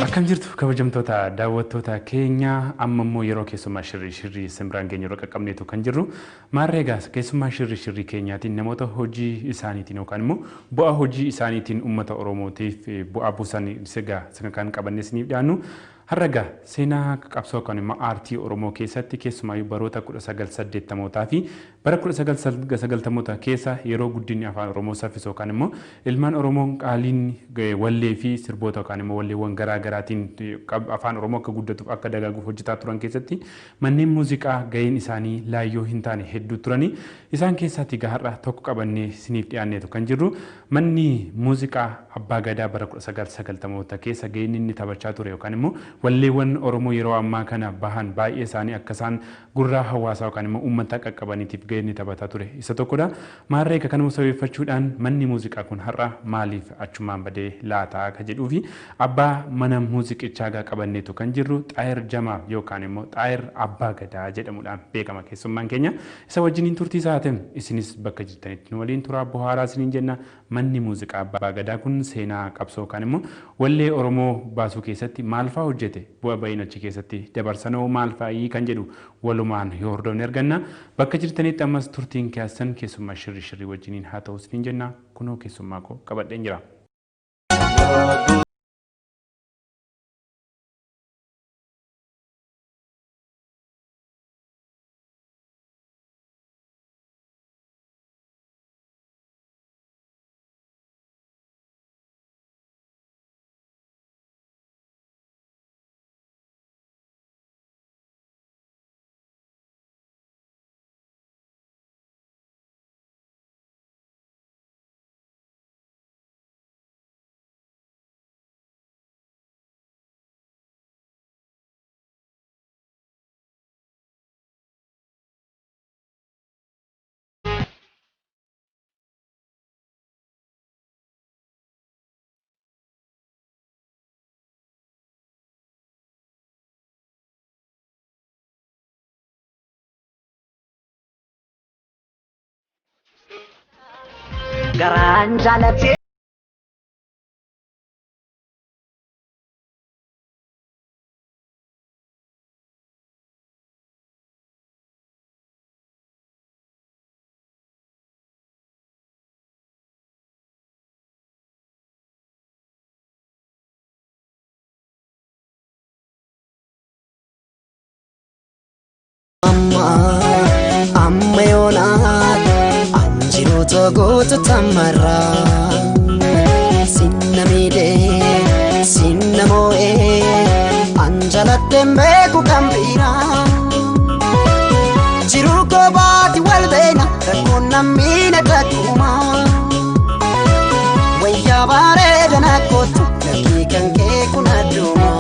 Akkam jirtu kabajamtoota daawwattoota keenya, amma immoo yeroo keessummaa shirrii shirrii simbiraan keenya yeroo qaqqabneetu kan jirru. Maarree egaa keessummaa shirrii shirrii keenyaatiin namoota hojii isaaniitiin yookaan immoo bu'aa hojii isaaniitiin uummata Oromootiif bu'aa buusan egaa kan qabanne isiniif dhiyaannu. Har'a egaa seenaa qabsoo yookaan immoo aartii Oromoo keessatti, keessumaayyuu baroota 1980mootaa fi bara 1990moota keessa, yeroo guddinni afaan Oromoo saffisu yookaan immoo ilmaan Oromoo qaaliin wallee fi sirboota yookaan immoo walleewwan garaa garaatiin afaan Oromoo akka guddatuuf, akka dagaaguuf hojjetaa turan keessatti, manneen muuziqaa gaheen isaanii laayyoo hin taane hedduu turani. Isaan keessaatti egaa har'a tokko qabannee isiniif dhiyaanneetu kan jirru. Manni muuziqaa Abbaa Gadaa bara 1990moota keessa gaheen inni taphachaa ture yookaan immoo walleewwan Oromoo yeroo ammaa kana bahan baay'ee isaanii akka isaan gurraa hawaasaa yookaan immoo uummata qaqqabaniitiif gaheen inni taphataa ture isa tokkodha. Maarree egaa kanuma sababeeffachuudhaan manni muuziqaa kun har'a maaliif achumaan badee laataa ka jedhuu fi abbaa mana muuziqichaa gaa qabanneetu kan jirru. Xaayir Jamaal yookaan immoo Xaayir Abbaa Gadaa jedhamuudhaan beekama keessummaan keenya. Isa wajjiniin turtii isaa ta'e isinis bakka jirtanitti nu waliin turaa, bohaaraa isiniin jenna. Manni muuziqaa Abbaa Gadaa kun seenaa qabsoo yookaan immoo wallee Oromoo baasuu keessatti maal fa'aa hojjete, bu'a bahiin achi keessatti dabarsanoo maal fa'ii kan jedhu walumaan yoo hordofne arganna. Bakka jirtanitti ammas turtiin keessan keessummaa shirri shirrii wajjiniin haa ta'u isiniin jenna. Kunoo keessummaa koo qabadheen jira. Garaan jaalatee. Amma amma yoonaat anjiruutu guutu tamarraa sinna miidhee sinna moo'ee an jaladheen beeku kan biraa jiruu koo baati wal beena rakkoon nammiina takkuma wayyaa bareeda na kootu lakkii kan kee kun adduma.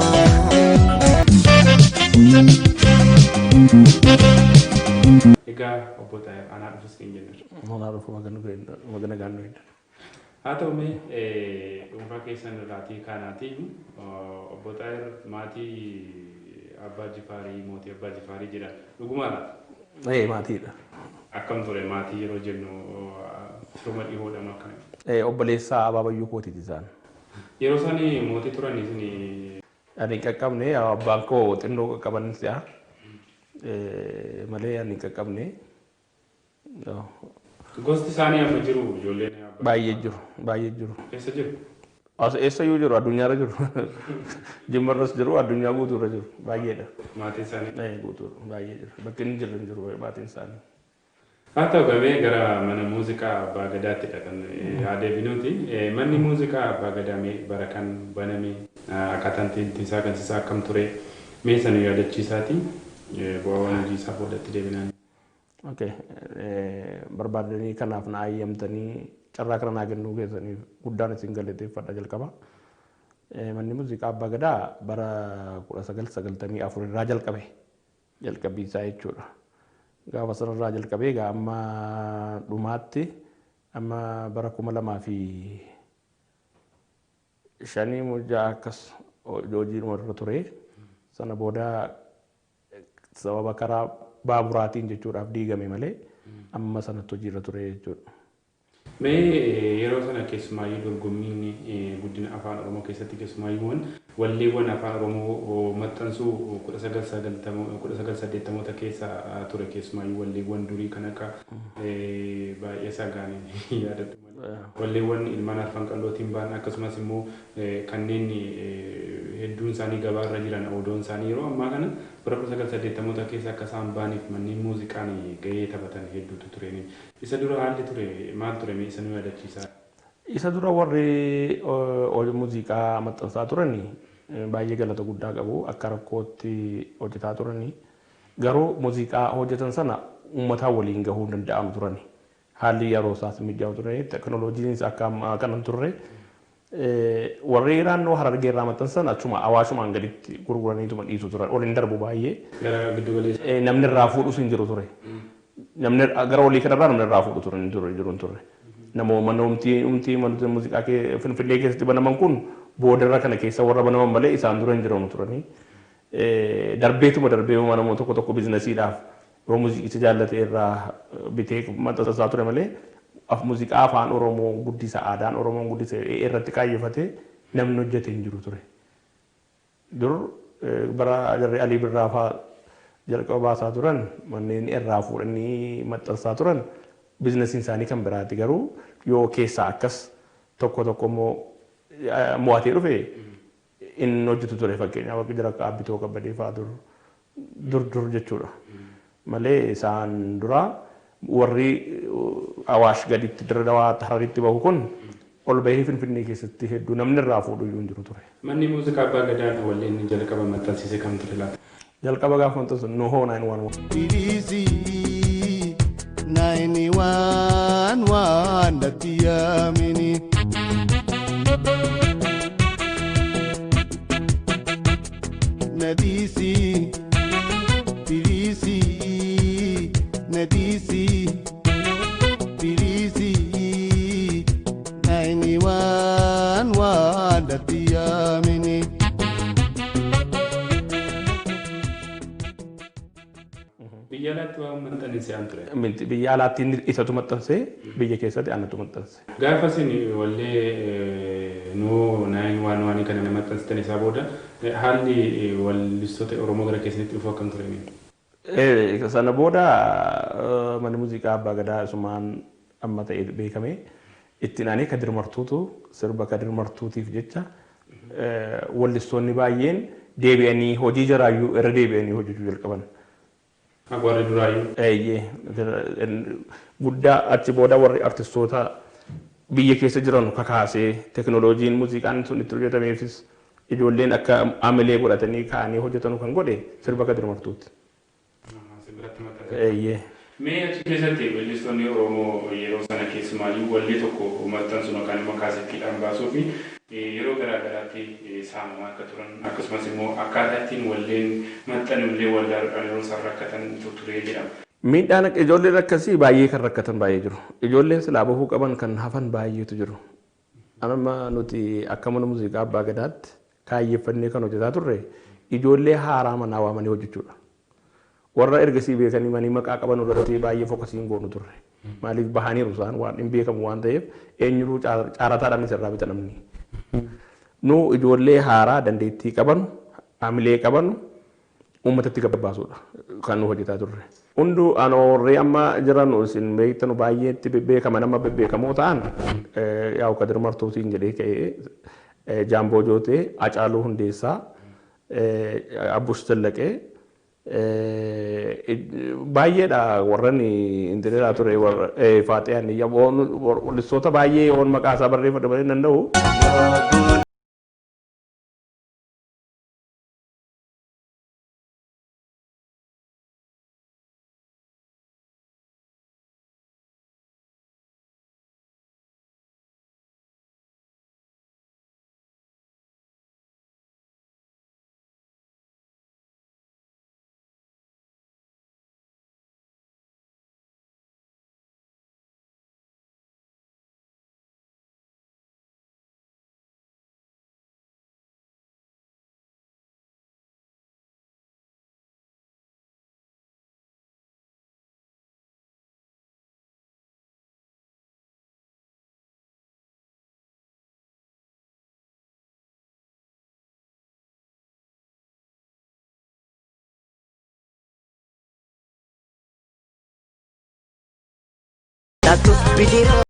Egaa obbo Xaayir, anaa dhufu isiniin jenna. Anaa dhufu, magana gaannoo hin. Haa ta'u, mee dhuunfaa keessan irraatii kaanaatii, obbo Xaayir maatii Abbaa Jifaarii, mootii Abbaa Jifaarii jedhan, dhugumaa laata? Ee, maatiidha. Akkam ture maatii yeroo jennu, firuma dhihoodha moo akkami? Ee, obboleessaa abaabayyuu kootiiti isaan. Yeroo isaan mootii turan isin Ani hin qaqqabne, abbaan koo xinnoo qaqqaban si'a. Malee ani hin qaqqabne. Gosti isaanii amma jiru, ijoolleen abbaa Baay'ee jiru, baay'ee jiru. Eessa jiru? As eessayyuu jiru, addunyaarra jiru. Jimmarras jiru, addunyaa guutuurra jiru. Baay'eedha. Maatiin isaanii? Ee, guutuu baay'ee jiru. Bakki inni jirru hin jiru maatiin isaanii. Haa ta'u, gamee gara mana muuziqaa Abbaa Gadaattidha kan haa deebinuuti. Manni muuziqaa Abbaa Gadaa mee bara kan baname, akkaataan ittiin isaa agarsiisaa akkam ture, mee sana yaadachiisaati, bu'aawwan hojii isaa boodatti deebinaan. Okay. Barbaadanii kanaaf na ayyamtanii carraa kana naa kennuu keessaniif guddaan isin galateeffadha jalqaba. Manni muuziqaa Abbaa Gadaa bara 1994 irraa jalqabe, jalqabbii isaa jechuudha. Gaafa sanarraa jalqabee egaa amma dhumaatti, amma bara 2005 moo 6 akkas hojiinuma irra ture. Sana booda sababa karaa baaburaatiin jechuudhaaf diigame malee amma sanatti hojiirra ture jechuudha. Mee yeroo sana keessumaayyuu dorgommiin guddina afaan Oromoo keessatti keessumaayyuuwwan walleewwan afaan Oromoo maxxansuu 1980moota keessa ture keessumaayyuu walleewwan durii kan akka baay'ee isaa gaanii yaadadhu malee. Walleewwan ilmaan arfan qallootiin ba'an akkasumas immoo kanneen hedduun isaanii gabaarra jiran odoon isaanii yeroo ammaa kana bara 1980moota keessa akka isaan ba'aniif manneen muuziqaan gahee taphatan hedduutu tureen. Isa dura haalli ture maal ture mee isa nu yaadachiisaa? Isa dura warri muuziqaa maxxansaa turan baay'ee galata guddaa qabu akka rakkootti hojjetaa turani. Garuu muuziqaa hojjetan sana uummataa waliin gahuu hin danda'amu turani. Haalli yeroo isaas mijaa'u ture teknooloojiinis akka ammaa kana hin turre. Warri naannoo Harargee irraa maxxansan achuma Awaashumaan gaditti gurguraniituma dhiisu turan. Ol hin darbu baay'ee. Gara giddu galeessa. Namni irraa fuudhus hin jiru ture. Namni gara olii kanarraa namni irraa fuudhu ture hin jiru jiru hin turre. Namooma umtii umtii manoota muuziqaa Finfinnee keessatti banaman kun boodarra kana keessa warra banaman malee isaan dura hin jiran turanii. Darbeetuma darbee namoota tokko tokko biizinasiidhaaf yoo muuziqicha jaallate irraa bitee maxxansaa ture malee muuziqaa afaan Oromoo guddisa aadaan Oromoon guddisa irratti kaayyeffatee namni hojjete hin jiru ture. Dur bara jarri Alii Birraa fa'aa jalqaba baasaa turan manneen irraa fuudhanii maxxansaa turan biizinasiin isaanii kan biraati garuu yoo keessaa akkas tokko tokko immoo mo'atee dhufe inni hojjetu ture fakkeenyaaf akka jira akka Abbitoo Kabbadee fa'aa dur dur dur jechuudha. Malee isaan dura warri Awaash gaditti Dirre Dawaa Hararitti bahu kun ol bahee Finfinnee keessatti hedduu namni irraa fuudhu iyyuu hin jiru ture. Manni muuziqaa Abbaa Gadaa walleen inni jalqaba maxxansiise kam ture laata? Jalqaba gaafa maxxansu Nuhoo 911. Bbc 911 natti yaamini. Nadisi, Bbc, Nadisi, Bbc 911 natti yaamini. Biyya alaatti waan maxxanse an ture. Miti biyya alaatti inni isatu maxxanse biyya keessatti anatu maxxanse. Gaafa isin wallee nuu 911 kana maxxansitan isaa booda haalli wallistoota Oromoo gara keessanitti dhufu akkam ture? Sana booda manni muuziqaa Abbaa Gadaa isumaan amma ta'e beekame ittiin aanee Kadir Martuutu sirba Kadir Martuutiif jecha wallistoonni baay'een deebi'anii hojii jaraayyuu irra deebi'anii hojjechuu jalqaban. Warri duraayyuu. Eeyyee guddaa achi booda warri artistoota biyya keessa jiran kakaasee teknooloojiin muuziqaan sun itti hojjetameefis ijoolleen akka amilee godhatanii ka'anii hojjetanu kan godhe sirba Kadir Martuuti. Sibiratti maxxanse. Eeyyee. Mee achi keessatti weellistoonni Oromoo yeroo sana keessumaayyuu wallee tokko maxxansuun yookaan immoo kaasettiidhaan baasuu fi yeroo garaa garaatti saamamaa akka turan akkasumas immoo akkaataa ittiin walleen maxxanullee wallaaluudhaan yeroo isaan rakkatan ture jedhama. Miidhaan ijoolleen akkasii baay'ee kan rakkatan baay'ee jiru. Ijoolleen silaa bahuu qaban kan hafan baay'eetu jiru. Amma nuti akka mana muuziqaa Abbaa Gadaatti kaayyeffannee kan hojjetaa turre ijoollee haaraa manaa waamanii hojjechuudha. Warra ergasii beekanii manii maqaa qaban irratti baay'ee fokkasii hin goonu turre. Maaliif bahaniiru isaan waan hin beekamu waan ta'eef eenyuruu caarataadhaan isarraa bita namni. Nu ijoollee haaraa dandeettii qaban, amilee qaban uummatatti gabbaasuudha kan nu hojjetaa turre. Hunduu warri amma jiran isin beektanu baay'eetti bebbeekaman amma bebbeekamoo ta'an yaa'u Kadir Martuutiin jedhee ka'ee Jaamboo Jootee, Hacaaluu Hundeessaa, Abbush Zallaqee baay'eedha warran intinirraa ture Faaxee Aniyyaa wallistoota baay'ee yoon maqaa isaa barreeffadhu malee hin danda'u. nyaattu bidiroo.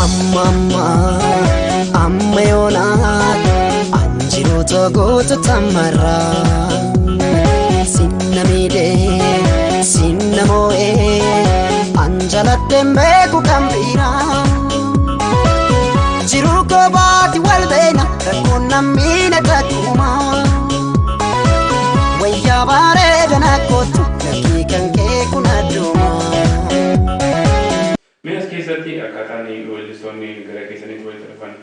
Amma amma amma yoonaa anjiroota goota tamarraa sinna miidhee sinna moo'ee anjaladheen beeku kan biraa jiruu koo baati wal beena rakkoon namni takkuma wayyaa bareeda nakkootu lakkii kan kee kun adduma. Mee as keessatti akkaataan weellistoonni gara keessanitti walitti dhufan,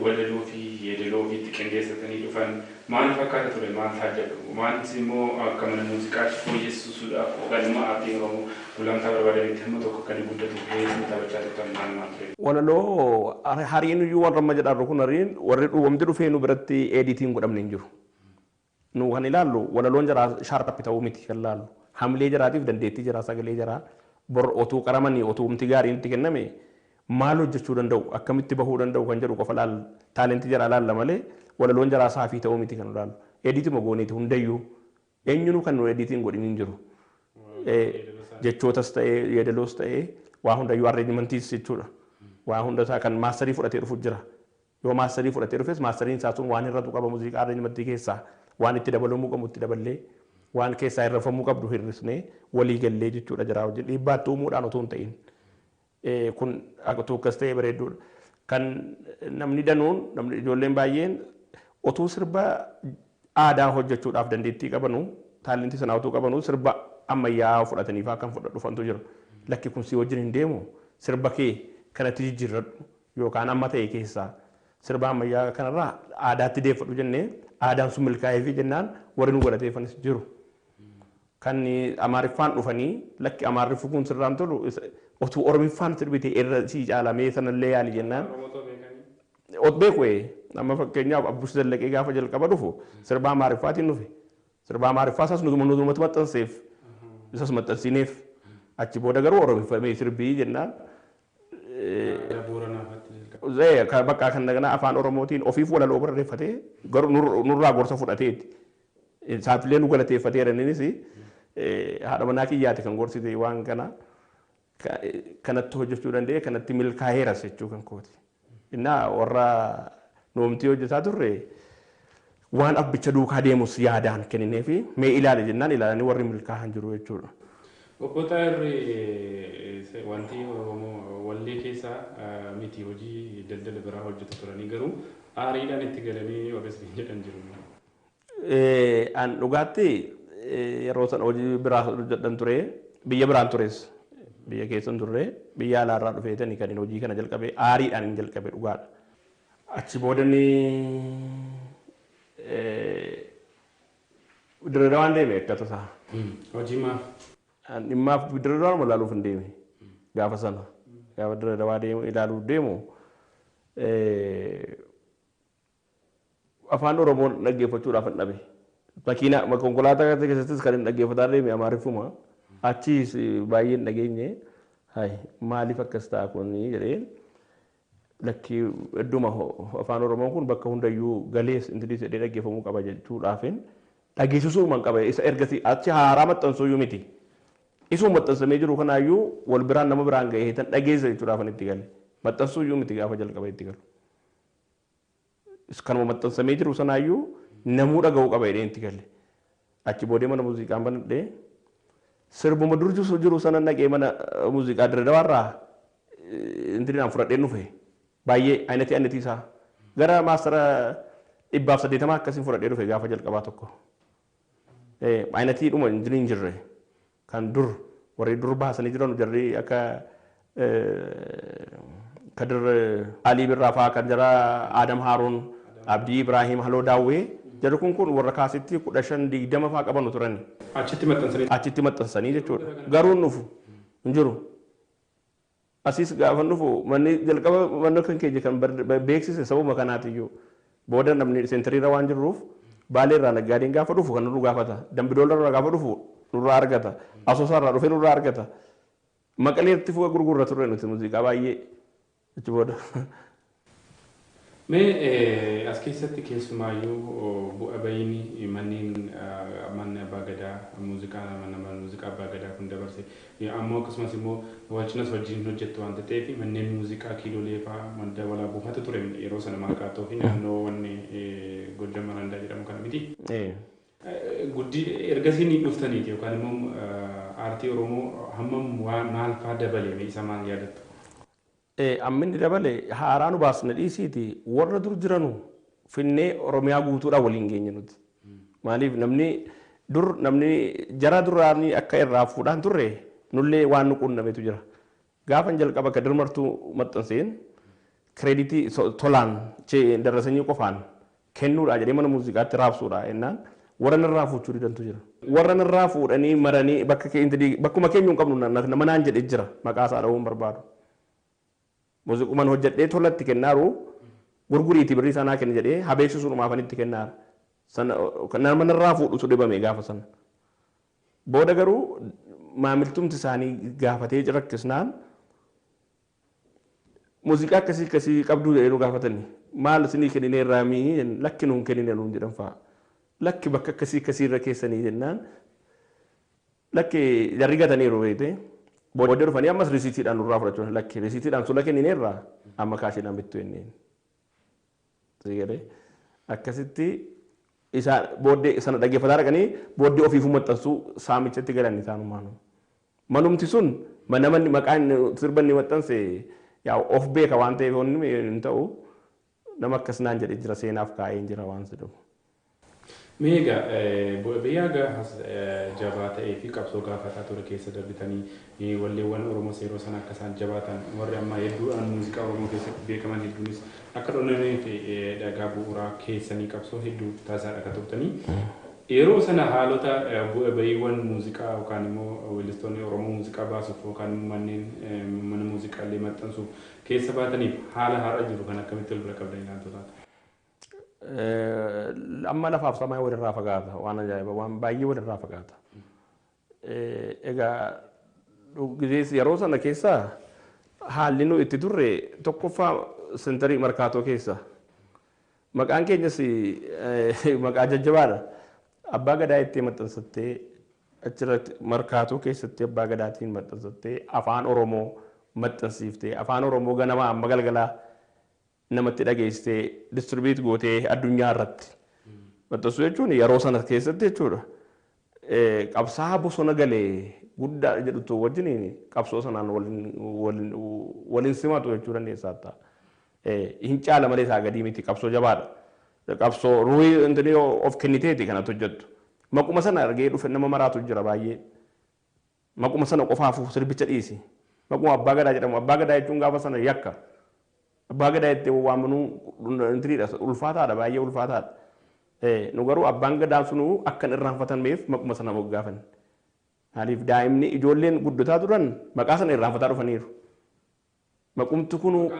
walaloo fi yeedaloo ofiitti qindeessatanii dhufan maal fakkaata ture? Maal taajjabu? Maaltu immoo akka mana muuziqaatti fooyyessuudhaaf yookaan immoo aartiin Oromoo gulantaa barbaadanitti hamma tokko akka inni guddatu gahee isin taphachaa turtan maal maal ture? Walaloo hariin iyyuu warra amma jedhaarru kun hariin warri wanti dhufee nu biratti editiin godhamne hin jiru. Nu kan ilaallu walaloon jaraa sharp ta'uu miti kan ilaallu. Hamlee jaraatiif dandeettii jaraa, sagalee jaraa bor otuu qaramanii, otuu humti gaariin itti kenname maal hojjechuu danda'u, akkamitti bahuu danda'u kan jedhu qofa laalla, taalentii jaraa laalla malee walaloon jaraa saafii ta'uu miti kan ilaallu. Edituma gooneeti hundayyuu, eenyunuu kan nu editiin godhin hin jiru. Jechootas ta'ee, yeedaloos ta'ee, waa hundayyuu, arrangementiis jechuudha. Waa hunda isaa kan masterii fudhatee dhufu jira. Yoo masterii fudhatee dhufes masteriin isaa sun waan irratu qaba, muuziqaa arrangementii keessaa waan itti dabalamuu qabu itti daballee, waan keessaa hirrifamuu qabdu hir'isnee walii gallee jechuudha jaraa wajjin dhiibbaatti uumuudhaan otoo hin ta'in. Kun utuu akkas ta'e bareedduudha. Kan namni danuun, namni ijoolleen baay'een otuu sirba aadaa hojjechuudhaaf dandeettii qabanu, taalentii sanaa otuu qabanu, sirba ammayyaa fudhatanii fa'aa kan dhufantu jiru. Lakki, kun si wajjin hin deemu, sirba kee kanatti jijjiirradhu yookaan amma ta'e keessaa sirba ammayyaa kanarraa aadaatti deeffadhu jennee, aadaan sun milkaa'ee fi jennaan warri nu galateeffanis jiru. Kan Amaariffaan dhufanii, lakki, Amaariffi kun sirraan tolu, otuu Oromiffaan sirbite irra sii caalamee, sanallee yaali jennaan. Ot beeku amma fakkeenyaaf Abbus Zallaqee gaafa jalqaba dhufu sirba Amaariffaatiin dhufe. Sirba Amaariffaa isaas nutumatti maxxanseef, isas maxxansineef, achi booda garuu Oromiffamee sirbii jennaan. Bakka kan daganaa afaan Oromootiin ofiif walaloo barreeffatee garuu nurraa gorsa fudhateeti. Isaafillee nu galateeffateera, innis haadha manaa kiyyaati kan gorsite, waan kana kanatti hojjechuu danda'e, kanatti milkaa'eeras jechuu kan kooti. Innaa warra nuumtii hojjetaa turre waan abbicha duukaa deemus yaadaan kenninee fi mee ilaali jennaan ilaalanii warri milkaa'an jiru jechuudha. Obbo Xaayirri, wanti Oromoo wallee keessaa miti, hojii daldala biraa hojjetu turanii, garuu aariidhaan itti galanii warri isin jedhan jiru. An dhugaatti yeroo sana hojii biraa hojjedhan ture, biyya biraan tures, biyya keessan turre, biyya alaarraa dhufeetani kan hojii kana jalqabe, aariidhaan hin jalqabe dhugaadha. Achi boodani Dirreedawaan deeme akka tasaa. Hojii maaf? Dhimmaaf Dirreedawaan ilaaluuf hin deeme gaafa sana. Gaafa Dirreedawaa deemu ilaaluuf deemu afaan Oromoon dhaggeeffachuudhaaf hin dhabe. Makiinaa konkolaataa keessattis kan hin dhaggeeffataa deeme Amaariffuma. Achiis baay'ee hin dhageenye. Hai, maaliif akkas ta'a kun jedhee, lakkii, hedduma afaan Oromoon kun bakka hundayyuu galees intilis jedhee dhaggeeffamuu qaba jechuudhaafin dhageessisuu man qaba, isa ergasii achi haaraa maxxansuuyyuu miti. Isuma maxxansamee jiru kanaayyuu wal biraan nama biraan gahee tan dhageessa jechuudhaafin itti gale. Maxxansuuyyuu miti gaafa jalqaba itti galu. Kanuma maxxansamee jiru sanaayyuu namuu dhaga'uu qaba jedhee itti gale. Achi boodee mana muuziqaan banadhee sirbuma dur jiru sana naqee mana muuziqaa Dirreedawaarraa intinaan fudhadheen dhufe. Baay'ee ayinatii ayinatii isaa gara maastara 180 akkasiin fudhadhee dhufe gaafa jalqabaa tokko. Ayinatii dhuma hin jirre kan dur warri dur baasanii jiran, jarri akka Kadir Alii Birraa fa'aa, kan jara Adam Haaruun, Abdii Ibraahiim, Haloo Daawwee, jarri kun warra kaasitti 15 20 fa'aa qabanu turani. Achitti maxxansanii. Achitti maxxansanii jechuudha. Garuu hin dhufu, hin jiru. Asiis gaafa dhufu manni jalqaba manni kan keenya kan beeksise sababa kanaatiyyuu. Booda namni seentariirra waan jirruuf Baalee irraa naggaadeen gaafa dhufu kan nurru gaafata. Dambidoolaa irraa gaafa dhufu nurraa argata. Asoosaa irraa dhufee nurraa argata. Maqaleetti fuga gurgurra turre nuti muuziqaa baay'ee achi booda. Mee as keessatti keessumaayyuu bu'a bahiin manneen manni Abbaa Gadaa muuziqaa mana muuziqaa Abbaa Gadaa kun dabarse ammoo akkasumas immoo walcinas wajjin hojjettu waan ta'eef manneen muuziqaa kiilolee fa'aa madda walaa buufata ture yeroo sana Markaatoo fi naannoo wanni Gojjam Marandaa jedhamu kana miti. Guddi ergasii ni dhuftaniiti yookaan immoo aartii Oromoo hammam waan maal fa'aa dabale isa maal yaadattu? Amma inni dabale haaraa nu baasne dhiisiiti, warra dur jiranu finnee Oromiyaa guutuudhaan waliin geenye nuti. Maaliif namni dur namni jara duraanii akka irraa fuudhaan turre nullee waan nu qunnametu jira. Gaafan jalqaba Kadir Martuu maxxanseen credit tolaan darasanyii qofaan kennuudha jedhee mana muuziqaatti raabsuudha jennaan warra narraa fuuchuu didantu jira. Warra narraa fuudhanii maranii bakka bakkuma keenya hin qabnu nama naan jedhee jira, maqaa isaa dha'uu hin barbaadu. Muuziqumaan hojjedhee tolatti kennaaru gurguriitii birrii sanaa kenni jedhee habeeksisuudhumaaf itti kennaara. Sana nama narraa fuudhutu dhibame gaafa sana. Booda garuu maamiltumti isaanii gaafatee rakkisnaan muuziqaa akkasii akkasii qabduu jedhee nu gaafatanii, maal isinii kennine irraa mii, lakki nuun kennine nuun jedhan fa'a. Lakki bakka akkasii akkasii irra keessanii jennaan lakki jarri gataniiru beekte. Booddee dhufanii ammas risiitiidhaan nurraa fudhachuun, lakki risiitiidhaan sula kennine irraa amma kaashiidhaan bittu jenneen. Sigalee akkasitti isaan booddee sana dhaggeeffataa dhaqanii booddee ofiifuu maxxansuu saamichatti galan isaanumaanu. Manumti sun namanni maqaan sirba inni maxxanse yaa of beeka waan ta'eef wanni hin ta'u, nama akkas naan jedhee jira, seenaaf kaa'ee jira waan jedhamu. Mee egaa biyya jabaa ta'ee fi qabsoo gaafataa ture keessa darbitanii walleewwan Oromoo yeroo sana akka isaan jabaatan warri amma hedduudhaan muuziqaa Oromoo keessatti beekaman hedduunis akka dhonnanii fi dhagaa bu'uuraa keessanii qabsoo hedduu taasisaa akka turtanii. Yeroo sana haalota bu'a bahiiwwan muuziqaa yookaan immoo weellistoonni Oromoo muuziqaa baasuuf yookaan immoo manneen mana muuziqaallee maxxansuuf keessa baataniif haala har'a jiru kan akkamitti wal bira qabdanii ilaaltu laata? Amma lafaaf samaa walirraa fagaata, waan ajaa'iba, waan baay'ee walirraa fagaata. Egaa yeroo sana keessa haalli nu itti turre tokkoffaa sentarii Markaatoo keessa maqaan keenyas maqaa jajjabaadha. Abbaa Gadaa itti maxxansattee achirratti Markaatoo keessatti Abbaa Gadaatiin maxxansattee Afaan Oromoo maxxansiiftee Afaan Oromoo ganamaa amma galgalaa namatti dhageessitee distribute gootee addunyaa irratti maxxansuu jechuun yeroo sana keessatti jechuudha. Qabsaa bosona galee guddaa jedhutu wajjin qabsoo sanaan waliin simatu jechuu dandeessaa ta'a. Hin caala malee isaa gadii miti, qabsoo jabaadha. Qabsoo ruhii intini of kenniteeti kanatti hojjettu. Maquma sana argee dhufe nama maraatu jira baay'ee. Maquma sana qofaafu sirbicha dhiisi. Maquma Abbaa Gadaa jedhamu, Abbaa Gadaa jechuun gaafa sana yakka. Abbaa Gadaa jettee waamamuu intiniidha, ulfaataadha, baay'ee ulfaataadha. Nu garuu Abbaan Gadaa sunuu akka hin irraanfatamneef maquma sana moggaafanne. Maaliif daa'imni ijoolleen guddataa turan maqaa sana irraanfataa dhufaniiru. Maqumti kunu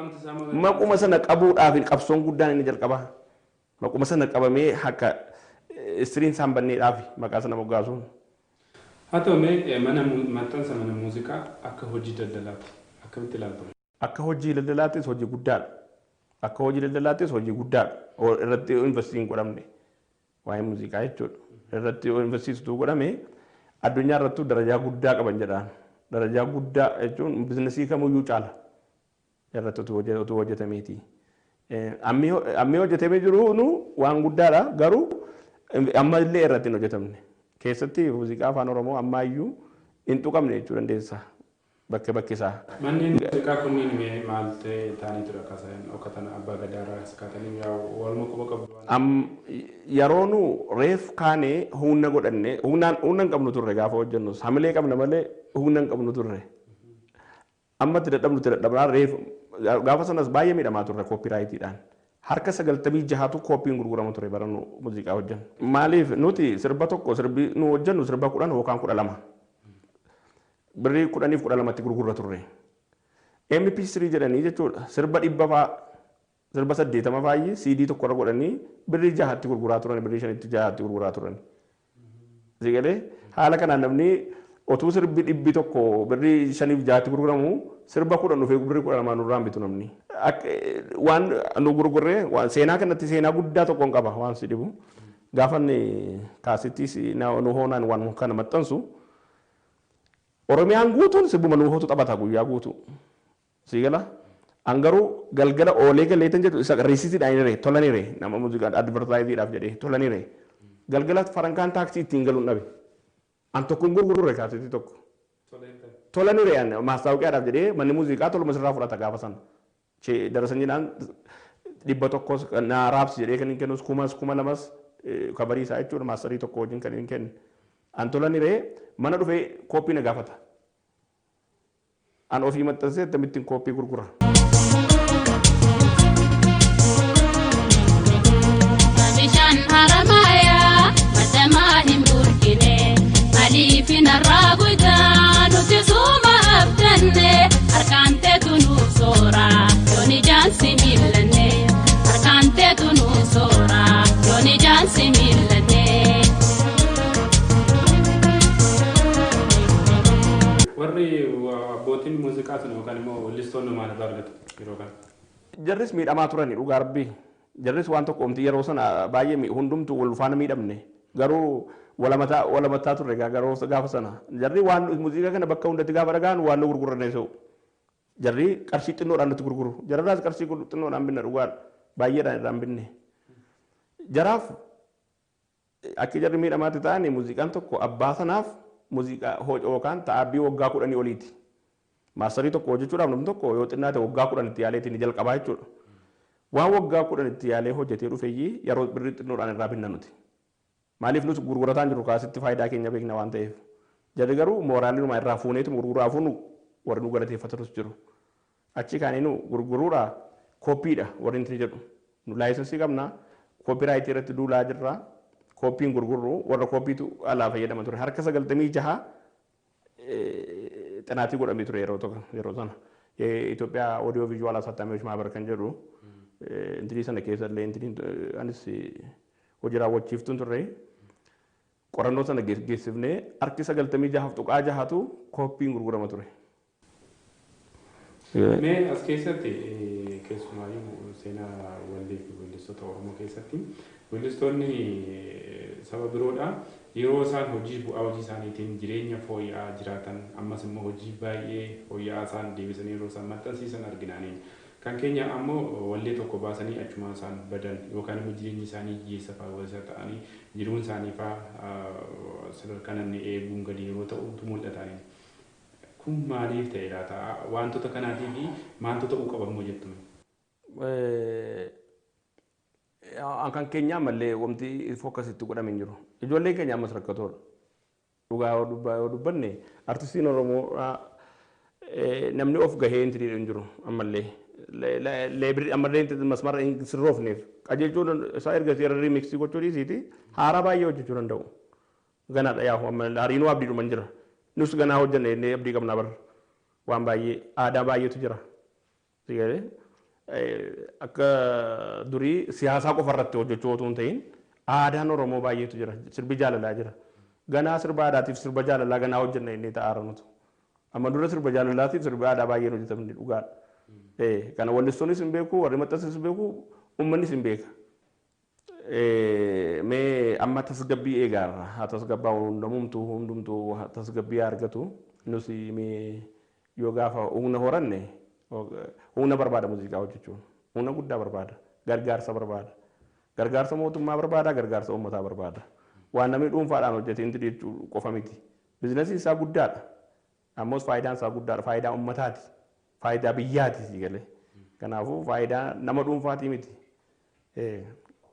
maquma sana qabuudhaaf qabsoon guddaan inni jalqabaa. Maquma sana qabamee akka istiriin isaan banneedhaaf maqaa sana moggaasuun. Haa ta'u mee mana maxxansa mana muuziqaa akka hojii daldalaatti akkamitti ilaaltu? Akka hojii daldalaattis hojii guddaadha. Akka hojii daldalaattis hojii guddaadha. Irratti invest hin godhamne waa'ee muuziqaa jechuudha. Irratti investisituu godhame addunyaa irrattuu darajaa guddaa qaban jedhaan. Darajaa guddaa jechuun business kamiyyuu caala. Irratti utuu hojjetameeti. Ammi hojjetamee jiru nu waan guddaadha, garuu amma illee irratti hin hojjetamne. Keessatti muuziqaa Afaan Oromoo ammaayyuu hin tuqamne jechuu dandeessa. Bakka bakki isaa. Manneen muuziqaa kunniin mee maal ta'anii ture akka isaan dhokatan Abbaa Gadaa irraa as kaatanii waluma quba qabdu waan. Yeroo nu reef kaanee humna godhanne humnaan humna hin qabnu turre, gaafa hojjennus hamilee qabna malee humna hin qabnu turre. Amma itti dadhabnu itti dadhabnaa reef gaafa sanas baay'ee miidhamaa turre copyrightiidhaan. Harka 96tu kooppiin gurguramu ture bara nu muuziqaa hojjennu. Maaliif nuti sirba tokko, sirbi nu hojjennu sirba 10 yookaan 12. Birrii 10f 12tti gurgurra turre. MP3 jedhanii jechuudha sirba 100 fa'aa Sirba 80 faayi CD tokkorra godhanii birrii 6tti gurguraa turan, birrii 5tti 6tti gurguraa turan. Sigalee haala kanaan namni otuu sirbi 100 birrii 5 6tti gurguramu sirba 10 dhufee birrii 12 nurraan bitu namni. Waan nu gurgurree waan seenaa kanatti seenaa guddaa tokkoon qaba waan si dhibu. Gaafa inni kaasittis nu hoonaan waan kana maxxansu Oromiyaan guutuun sirbuma nu hootu taphata guyyaa guutuu. Sigala an garuu galgala oolee galeetan jedhu isa riisitiidhaan hin ree tolani ree nama muuziqaa advertaayiziidhaaf jedhee tolani ree galgala farankaan taaksii ittiin galuun dhabe. An tokko hin gurgurre kaasitii tokko. Tolani ree an maastaawoqiyaadhaaf jedhee manni muuziqaa toluma sirraa fudhata gaafa sana. Darasanyiidhaan 100 naa raabsi jedhee kan hin kennus 1000 2000 kabarii isaa jechuudha maastarii tokko wajjin kan hin kenne. An tolani ree mana dhufee kooppii na gaafata. An ofii maxxansee akkamittiin kooppii gurgura. Bishaan haramayaa madamaa hin burkine maaliif narraa guyyaa nuti suuma abdanne harkaan teetu nuuf soora yoon ijaan si miillanne harkaan teetu nuuf soora yoon ijaan si miillanne. Warri abbootiin muuziqaa sun yookaan immoo weellistoonni maal irraa argatu yeroo kana? Jarris miidhamaa turani dhugaa rabbii. Jarris waan tokko omti yeroo sana baay'ee hundumtuu wal faana miidhamne. Garuu walamataa turre garuu gaafa sana. Jarri waan muuziqaa kana bakka hundatti gaafa dhaga'an waan nu gurguranne ta'u. Jarri qarshii xinnoodhaan nutti gurguru. Jararraas qarshii xinnoodhaan binna dhugaadha. Baay'eedhaan irraan binne. Jaraaf akka jarri miidhamaatti ta'an muuziqaan tokko abbaa sanaaf muuziqaa yookaan ta'abbii waggaa 10 oliiti. Maastarii tokko hojjechuudhaaf namni tokko yoo xinnaate waggaa 10 itti yaaleetiin ni jalqabaa jechuudha. Waan waggaa 10 itti yaalee hojjetee dhufeeyyii yeroo birrii xinnoodhaan irraa binna nuti. Maaliif nuti gurgurataan jiru kaasitti faayidaa keenya beekna waan ta'eef. Jarri garuu mooraalii irraa fuuneetu gurguraa fuunu warri nu galateeffatanus jiru. Achi kaanii nu gurguruudha kooppiidha warri inni jedhu. Nu laayisensii qabna koopiraayitii irratti duulaa jirra. Kooppiin gurgurru warra kooppiitu alaa fayyadama ture. Harka 96 xinaatii godhamee ture yeroo tokko yeroo sana. Itoophiyaa Oodiyoo Viizuwaal Asattaamiyosh Maabar kan jedhu intinii sana keessa illee intiniin anis hojii raawwachiiftuun turre. Qorannoo sana geessifnee harki 96.6tu kooppiin gurgurama ture. Mee as keessatti keessumaayyuu seenaa wallee fi weellistoota Oromoo keessatti weellistoonni saba biroodha. Yeroo isaan hojii bu'aa hojii isaaniitiin jireenya fooyya'aa jiraatan ammas immoo hojii baay'ee fooyya'aa isaan deebisanii yeroo isaan maxxansiisan arginaani. Kan keenya ammoo wallee tokko baasanii achumaan isaan badan yookaan immoo jireenyi isaanii hiyyeessa fa'aa walisa ta'anii jiruun isaanii fa'aa sadarkaa namni eeguun gadi yeroo ta'utu mul'ataani. Kun maaliif ta'e laata? Wantoota kanaatii fi maaltu ta'uu qaba immoo jettu? Kan keenya ammallee wanti fokkasitti godhame hin jiru. Ijoolleen keenya ammas rakkatoodha. Dhugaa yoo dubbanne artistiin Oromoo namni of gahee hin hin jiru ammallee. Leebirri ammallee masmarra hin sirroofneef qajeelchuu isaa erga seera riimiksii gochuu dhiisiiti haaraa baay'ee hojjechuu danda'u. Ganaadha yaahu amma hariinuu abdiidhuma jira. Nus ganaa hojjenne jennee abdii qabna barra. Waan baay'ee aadaa baay'eetu jira. Akka durii siyaasaa qofa irratti hojjechuu otoo hin ta'in aadaan Oromoo baay'eetu jira. Sirbi jaalalaa jira. Ganaa sirba aadaatiif sirba jaalalaa ganaa hojjenna jennee ta'aara nutu. Amma dura sirba jaalalaatiif sirba aadaa baay'een hojjetamni dhugaadha. Kana wallistoonnis hin beeku, warri maxxansis hin beeku, uummannis hin beeka. Mee amma tasgabbii eegaarra haa tasgabbaa hundumtuu tasgabbii argatu nus mee yoo gaafa humna horanne humna barbaada muuziqaa hojjechuun humna guddaa barbaada gargaarsa barbaada gargaarsa mootummaa barbaada gargaarsa uummataa barbaada waan namni dhuunfaadhaan hojjete inti jechuu qofa miti biizinasiin isaa guddaadha ammoos faayidaan isaa guddaadha faayidaa uummataati faayidaa biyyaati si galee kanaafuu faayidaa nama dhuunfaatii miti.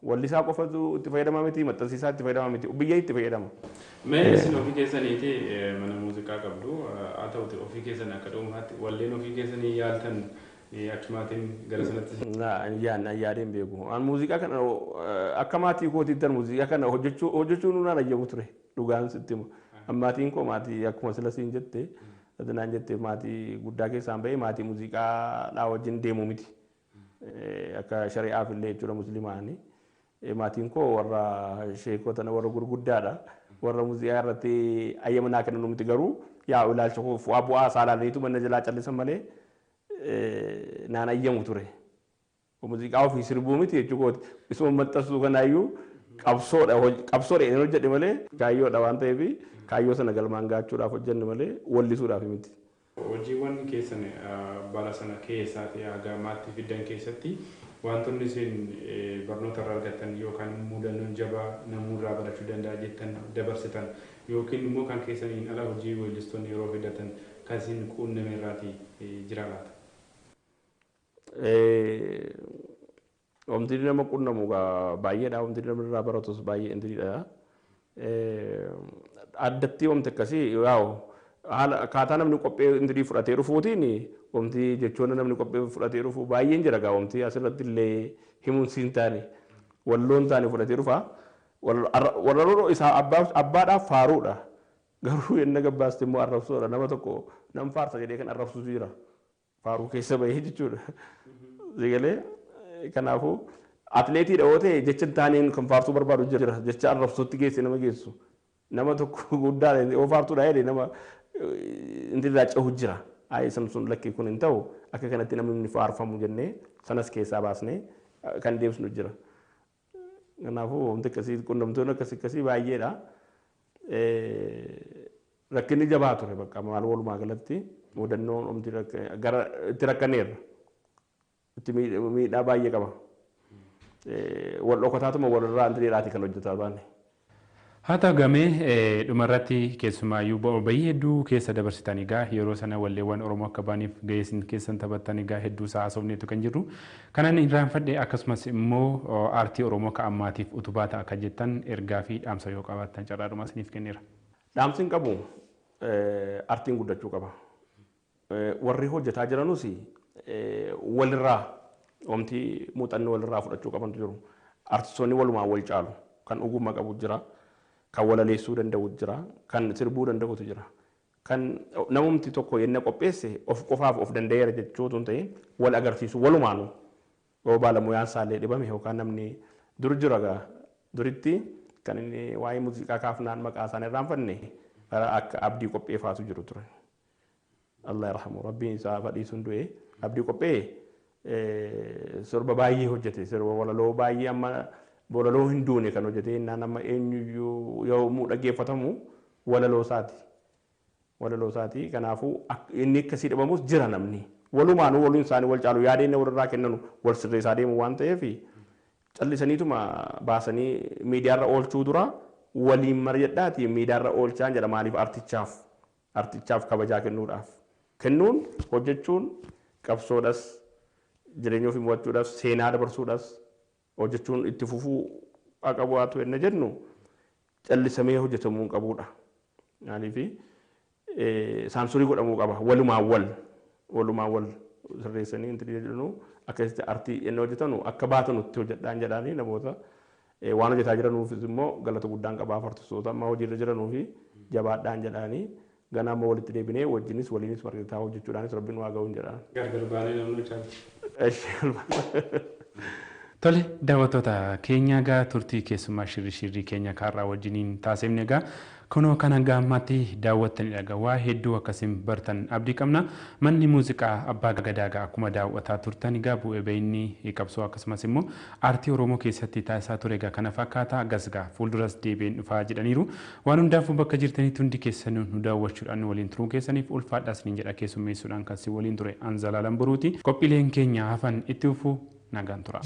Wallisaa qofatu itti fayyadama miti, maxxansiisaa itti fayyadama miti, biyya itti fayyadama. Mee isin ofii keessaniiti mana muuziqaa qabdu haa ta'uti ofii keessan akka dhuunfaatti walleen ofii keessanii yaaltan achumaatiin gara sanatti. Yaadeen beeku. An muuziqaa kana akka maatii kootiitti muuziqaa kana hojjechuu nunaan ayyamu ture dhugaan sitti himu. Maatiin koo maatii akkuma sila siin jette naan jette maatii guddaa keessaan bahee maatii muuziqaadhaa wajjin deemu miti. Akka shari'aaf illee jechuudha musliimaani. Maatiin koo warra sheekota warra gurguddaadha. Warra muuziqaa irratti ayyama naa kennan miti, garuu yaa ilaalcha koo bu'aa isaa ilaalaniitu mana jalaa callisan malee naan ayyamu ture. Muuziqaa ofii sirbuu miti jechuu kooti. Isuma maxxansuu kanaayyuu qabsoodha, qabsoodha jedheen hojjedhe malee, kaayyoodha waan ta'eef kaayyoo sana galmaan gaachuudhaaf hojjenne malee wallisuudhaaf miti. Hojiiwwan keessan bara sana keessaa ta'e haga ammaatti fiddan keessatti wantoonni isin barnoota irraa argattan yookaan mudannoon jabaa namurraa barachuu danda'a jettan dabarsitan yookiin immoo kan keessaniin ala hojii weellistoonni yeroo fidatan kan isin quunname irraati jira laata? Wanti nama qunnamu baay'eedha. Wanti nama irraa baratus baay'ee intiliidha. Addatti wanti akkasii yaa'u haala akkaataa namni qophee intilii fudhatee dhufuutiin, wanti jechoonni namni qophee fudhatee dhufu baay'een jira gaa, wanti asirratti illee himuun siin taane walloon taane fudhatee dhufa. Walloon isaa abbaadhaaf faaruudha. Garuu inni gabbaasti immoo arrabsoodha. Nama tokko nam faarsa jedhee kan arrabsuutu jira. Faaruu keessa bahee jechuudha. Sigalee kanaafuu atleetiidha yoo ta'e jecha hin taaneen kan faarsuu barbaadu jira. Jecha arrabsootti geesse nama geessu. Nama tokko guddaadha yoo faartuudha jedhe nama intirraa cehu jira. Ayi, san sun lakkii, kun hin ta'u, akka kanatti namni inni faarfamu jennee sanas keessaa baasnee kan deebisnu jira. Kanaafuu wanti akkasii, qunnamtoonni akkasii akkasii baay'eedha. Rakkinni jabaa ture bakka maal, walumaa galatti mudannoon omti gara itti rakkaneerra. Itti miidhaa baay'ee qaba. Wal dhokataatuma walirraa intileedhaati kan hojjetaa baane. Haa ta'u, gamee dhumarratti keessumaayyuu bu'aa bahii hedduu keessa dabarsitan egaa yeroo sana walleewwan Oromoo akka baaniif gahee isin keessan taphattan egaa hedduu isaa haasofneetu kan jirru. Kanan irraanfadhe, akkasumas immoo aartii Oromoo akka ammaatiif utubaa ta'a kan jettan ergaa fi dhaamsa yoo qabaattan carraadhuma isiniif kenneera. Dhaamsi hin qabu, aartiin guddachuu qaba. Warri hojjetaa jiranus walirraa wanti muuxannoo walirraa fudhachuu qabantu jiru. Artistoonni walumaan wal caalu. Kan ogummaa qabu jira. Kan walaleessuu danda'u jira. Kan sirbuu danda'utu jira. Kan namumti tokko yenna qopheesse of qofaaf of danda'eera jechuu otoo hin ta'in wal agarsiisu walumaanuu. Yoo baalamoyaan isaallee dhibame yookaan namni dur jira gaa, duritti kan inni waa'ee muuziqaa kaafnaan maqaa isaan irraanfanne bara akka Abdii Qophee faatu jiru ture. Allah yarhamu, Rabbiin isaa fadhiisuun du'e. Abdii Qophee sirba baay'ee hojjete, sirba walaloo baay'ee, amma walaloo hin duune kan hojjete innaan amma eenyuyyuu yommuu dhaggeeffatamu walaloo isaati. Walaloo isaati. Kanaafuu inni akkasii dhibamus jira namni. Walumaanuu waluun isaanii wal caalu, yaada inni walirraa kennanu wal sirreessaa deemu waan ta'eef, callisaniituma baasanii miidiyaarra oolchuu dura waliin mari'adhaati miidiyaarra oolchaan jedha. Maaliif? Artichaaf kabajaa kennuudhaaf. Kennuun hojjechuun qabsoodhas, jireenya ofii mo'achuudhaaf, seenaa dabarsuudhaas hojjechuun itti fufuu qabu haa ta'u inni jennu callisamee hojjetamuu hin qabudha. Maaliif, saansurii godhamuu qaba, walumaan wal sirreessanii inti jedhanu akkasitti artii inni hojjetanu akka baatanutti hojjedhaan jedhaanii namoota waan hojjetaa jiranuufis immoo galata guddaan qabaaf. Artistoota amma hojiirra jiranuufi jabaadhaan jedhaanii, ganaa immoo walitti deebinee wajjinis waliinis margataa hojjechuudhaanis Rabbiin waa ga'uun jedhaan. Gargar baanee namni caalti. Tole, daawwattoota keenya, egaa turtii keessumaa shirri shirrii keenya kaarraa wajjiniin taasifne egaa kunoo kan hanga ammaatti daawwattanidha. Egaa waa hedduu akkasiin bartan abdii qabna. Manni muuziqaa Abbaa Gadaa egaa akkuma daawwataa turtan egaa bu'ee bahinni qabsoo akkasumas immoo aartii Oromoo keessatti taasisaa ture egaa kana fakkaata. Akkas egaa fuulduras deebi'een dhufaa jedhaniiru. Waan hundaafuu bakka jirtanitti hundi keessanuu nu daawwachuudhaan nu waliin turuu keessaniif ulfaadhaa isiniin jedha. Keessummeessuudhaan kan si waliin ture Anzalaalan Boruuti. Qophiileen keenya hafan itti fufuu, nagaan tura.